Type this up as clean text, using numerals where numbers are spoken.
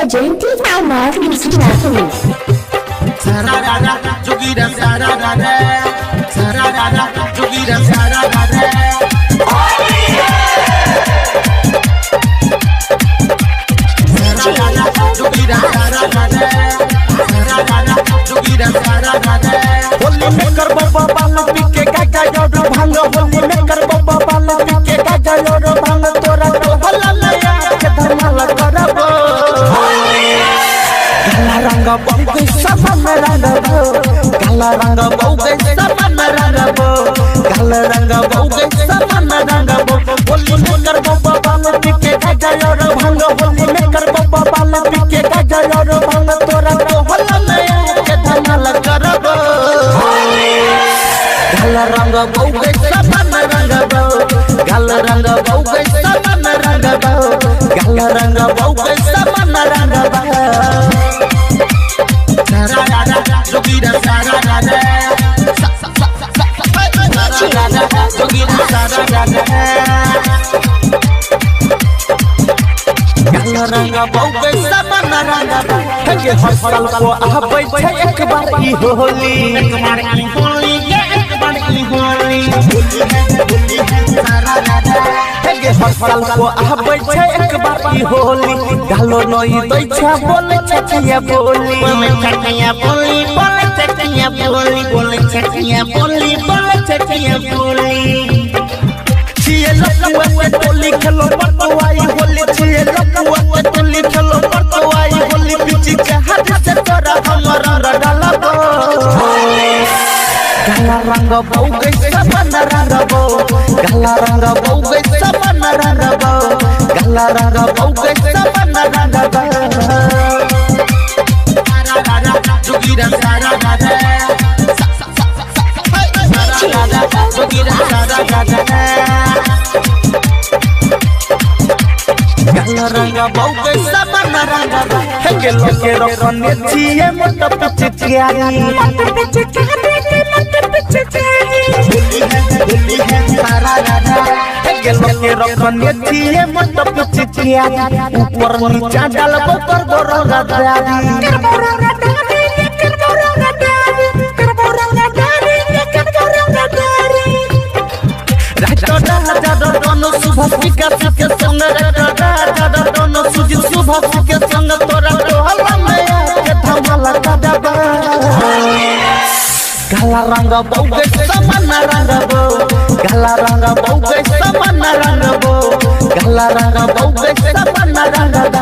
Presented by Mark Music Mathily. Sararara, jogira sararara. Sararara, jogira sararara. Sararara, jogira sararara. Sararara, jogira sararara. Holi में कर बाबा बाल पीके गाजा और भांग। होली में कर बाबा बाल पीके गाजा और भांग। तोरा टोहला नया के धमाल करबो। काला रंग बहु सब में रंगबो। काला रंग बहु सब में रंगबो। काला रंग बहु सब में रंगबो। होली में कर बाबा बाल पीके गाजा और भांग। होली में कर बाबा बाल पीके गाजा और भांग। तोरा टोहला नया के धमाल करबो। काला रंग बहु सब में रंगबो। काला रंग बहु सब में रंगबो। काला रंग बहु सब में रंगबो। Sararara, jogira sararara. Sa sa sa sa sa sa. Sararara, jogira sararara. काला रंग बहु सब में रंगबो। हे हर साल को आबै छै एक बार ई होली। एक बार ई होली, ये एक बार ई होली। होली है, होली है, सारारारा। हे हर साल को आबै छै एक बार ई होली। गालो नई दै छै बोले छठिया बोली। बोले छठिया बोली, बोले छठिया बोली, बोले छठिया बोली, बोले छठिया बोली। छिए लपुआ के टोली खेलो पटवाई होली। छिए लपुआ के टोली खेलो पटवाई होली। पीछे के हाथ से तोरा हमर डालबो। काला रंग बहु सब न रंगबो। काला रंग बहु सब न रंगबो। काला रंग बहु सब न रंगबो। सारारारा, जोगीरा सारारारा। सा सा सा सा सा सा। सारारारा, जोगीरा सारारारा। काला रंग बहु सब न रंगबो। हे के लोके रखने छिए मोट पिचकारी। होली है, होली है, सारारारा। हे के लोके रखने छिए मोट पिचकारी। ऊपर नीचा डालबो करबो रंगदारी। राजा दोनों सुभाष विकास के संग। राजा दोनों सुजीत सुभाष के संग। तोरा टोहला में के धमाल करबो। काला रंग बहु समान रंगबो। काला रंग बहु समान रंगबो। काला रंग बहु समान रंगबो।